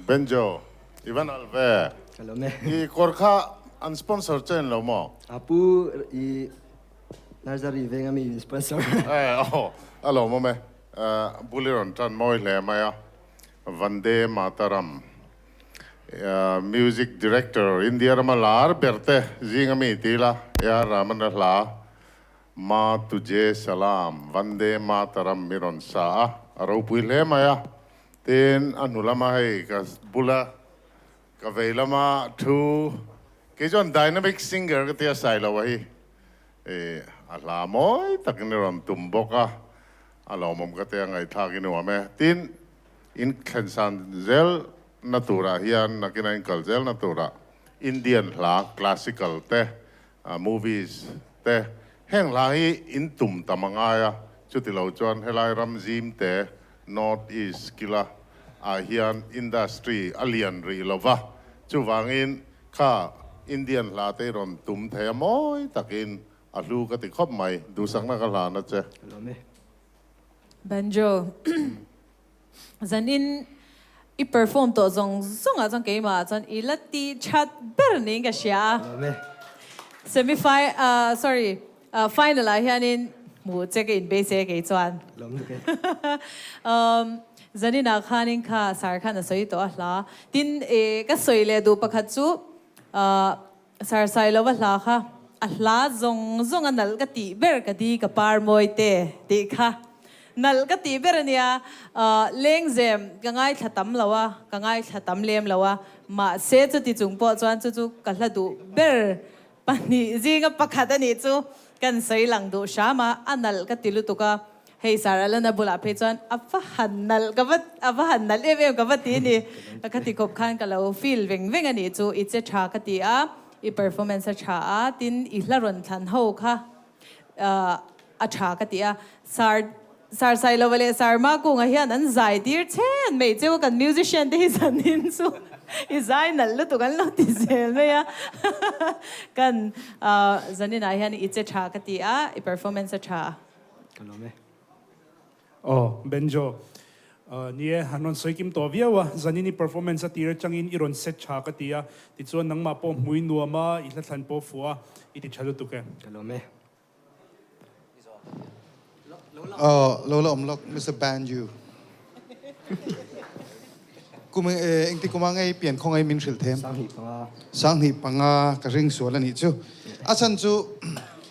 Benjo, i van alh ve. Ka lawm e. I kawr kha an sponsor che in lo maw? A pu i Nursery veng ami in sponsor. E aw, a lawmawm e. Bul i rawn tan mawi hle mai a. Vande Mataram Music Director India rama lar ber te zing ami ti ila AR Rahman a hla Ma Tujhe Salaam Vande Mataram i rawn sa a, a ropui hle mai a. Tin, a hnu lama hei ka bula ka vei lama thu kei chuan dynamic singer ka tia sai lo a hi a hla mawi takin i rawn tum bawk a, a lawmawm ka tia ngaihthlak i nuam e. Tin, in thlensan zel na turah hian nakin a inkal zel na turah Indian hla classical te, movies te heng hla hi in tum tam a ngai a, chuti lo chuan helai ram zim te North East kila ah hian industry a lian rih lo va, chuvangin kha Indian hla te i rawn tum thei a mawi takin a hlu ka ti khawp mai, duhsakna ka hlan a che. Banjo Zanin i perform tawh zawng zawng ah chuan keimah ah chuan i la ti that ber niin ka hria a. Semi fi sorry final ah hianin hmuh che ka inbeise kei chuan. Zanin ah khanin kha sar khan a sawi tawh a hla. Tin ka sawi leh duh pakhat chu Sar Sailova hla kha a hla zawng zawng a nalh ka tih ber ka di ka par mawi te tih kha nalh ka tih ber a nia. Lengzem ka ngaithla tam lo a, ka ngaithla tam lem lo a, mahse chuti chung pawh chuan chu chu ka hla duh ber pahnih zinga pakhat a nih chu kan sawi lang duh hram a, a nalh ka ti lutuk a. Hei Sir Alana bulah phei chuan a va han nalh ka va a va han nalh em em ka va ti ni. Ka ti khawp khan ka lo feel veng veng a nih chu i che tha ka ti a, i performance a tha a, tin i hla rawn thlan ho kha a tha ka ti a. Sir Sir Sailova leh Sir Makunga hian an zai tir chen mai cheu a kan musician te hi zanin chu i zai nalh lutuk an lo ti zel mai a. Kan zaninah hian i che tha ka ti a, i performance a tha. Ka lawm e. Aw, Benjo. Ni e, han rawn sawi kim tawh viau a, zanin i performance a tir atangin i rawn set tha ka ti a, tichuan nangmah pawh hmui nuam a, i hlathlan pawh fuh a, i ti tha lutuk e. Ka lawm e. Aw, lo la awm lawk, Mister Banjo. Kum engti kuma ngei pian khaw ngei min hrilh them? Sanghnih panga. Sanghnih panga ka ring sual a nih chu. A chhan chu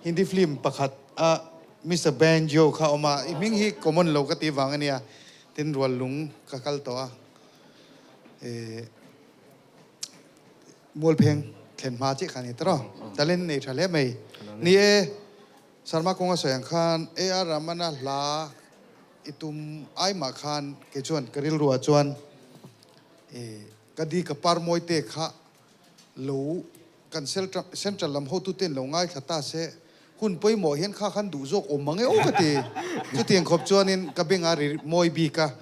Hindi film pakhat a Mister Banjo kha awm a, i hming hi common lo ka tih vang a nia, tin rual lung ka kal tawh a, eh Mualpheng thlen hma chiah kha a ni tawh, talent nei tha hle mai. Ni e, Sarma kawnga sawi ang khan AR Rahman-a hla i tum ai mah khan kei chuan ka rilruah chuan eh ka di ka par mawi te kha lo Kan Central lam hotuten lo ngaithla ta se, hun pawimawh hian kha khan duh zawk awm mang e aw ka ti. Chutiang khawp chuanin ka benga ri mawi bik a,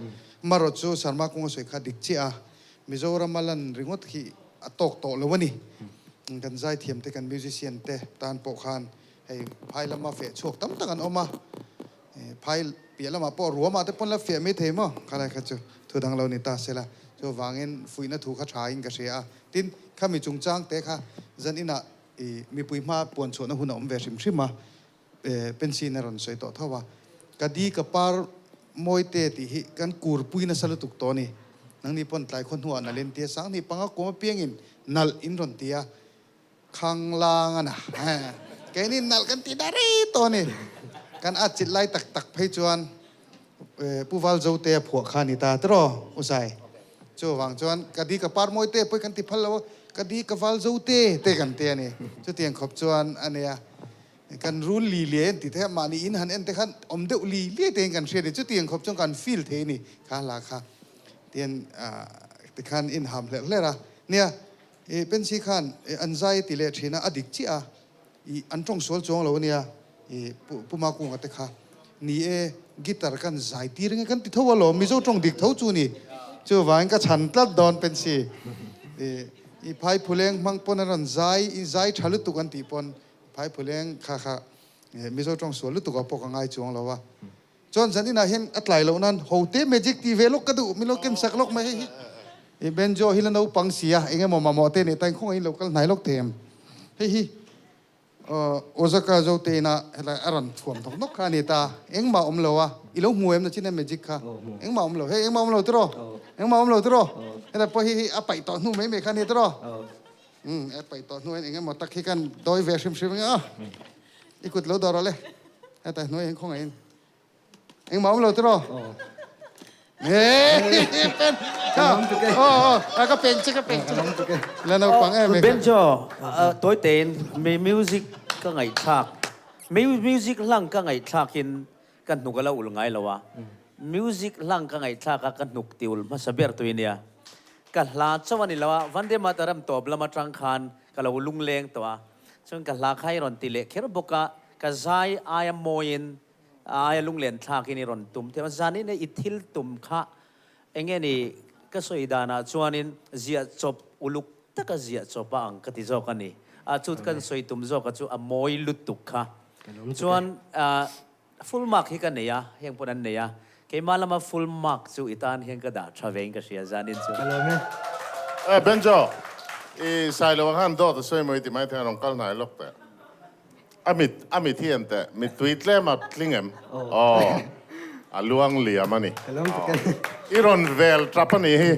marawh chu Sarma kawnga sawi kha dik chiah a, Mizorama lan ringawt hi a tawk tawh lo a ni. Kan zaithiam te, kan musician te tan pawh khan hei phai lama feh chhuak tam tak an awm a, phai piah lamah pawh ruamah te pawn la feh mai thei maw? Khalai kha chu thu dang lo ni ta sela, chuvangin fuihna thu kha thain ka hria a. Tin, khami chungchang te kha zan inah i mipui hma puan chhuahna hun a awm ve hrim hrim a, pension a rawn sawi tawh tho a. Ka di ka par mawi te tih hi kan kur pui nasa lutuk tawh a ni. Nangni pawn tlai khaw hnuah nalh in tia Sanghnih panga kum apiangin nalh in rawn ti a, Khanglang a na. Keini nalh kan ti dah rei tawh a ni. Kan at chilh lai tak tak phei chuan Pu Valzote a phuah kha a ni ta tiraw Usai? Chuvang chuan ka di ka par mawi te pawh kan ti phal lo a, ka di ka Valzote te kan ti a ni. Chutiang khawp chuan a nia. Kan rul li liai an ti thei a, mahni in han en te khan awm deuh li liai te in kan hria a ni. Chutiang khawp chuan kan feel thei a ni kha hla kha. Tian tikhan in ham hlerh hlerh a. Nia, I Pensy khan an zai a ti leh thin a, a dik chiah a. I an tawng sual chuang lo a nia, i Pu Makunga te kha. Ni e, guitar kan zai tir nge kan ti tho alawm, Mizo tawng dik tho chu ni. Chuvangin ka chhan tlat dawn Pensy. I i Phaiphuleng hmang pawn a rawn zai, i zai tha lutuk an tih pawn Phaiphuleng kha kha Mizo tawng sual lutuk ah pawh ka ngai chuang lo a. Chuan zan inah hian a tlai loh nan ho te magic tih ve lawk ka duh, min lo ken sak lawk mai hei hi. I Benjo hi la naupang si a, eng emaw mamawh te nih tain khawngaih in lo kal hnai lawk thei em? Hei hi Ozaka Zote ina helai a rawn thuam thawk nawk kha a ni ta, engmah awm lo a, i lo hmu em na chin em magic kha? Engmah awm lo, hei engmah awm lo tiraw? Engmah awm lo tiraw? Helai pawh hi a paih tawh hnu mai mai kha a ni tiraw? Umm a paih tawh hnu hian eng emaw tak hi khan dawi ve hrim hrim ang a, i kut lo dawr rawh le, heta hnuaiah hian khawngaih in. Engmah awm lo tiraw? Ka peng che ka peng che. La naupang em em. Benjo, tawi tein mi music ka ngaihthlak, music hlang ka ngaihthlak in ka hnuk a lo ul ngai lo a. Music hlang ka ngaihthlak a ka hnuk ti ul hmasa ber tui nia. Ka hla chauh a ni lo a, Vande Mataram tawp lam atang khan ka lo lungleng tawh a. Chuan ka hla kha i rawn ti leh kher bawk a, ka zai aia mawiin Aia lunglen thlakin i rawn tum thei a, zanin i thil tum kha eng nge ni ka sawi danah chuanin ziah chawp uluk taka ziah chawp a ang ka ti zawk a ni. A chu kan sawi tum zawka chu a mawi lutuk kha. Chuan full mark hi ka nei a, heng pawn an nei a, keimah lama full mark chu i tan hian ka dah tha vein ka hria zanin chu. Eh Benjo, i Sailo ang khan dawt a sawi maw i ti mai thei a rawn kal hnai lawk teh. A mit, a mit hi en teh. Mittui tlem a tling em? Aw, a luang liam a ni. I rawn vel tap a nih hi.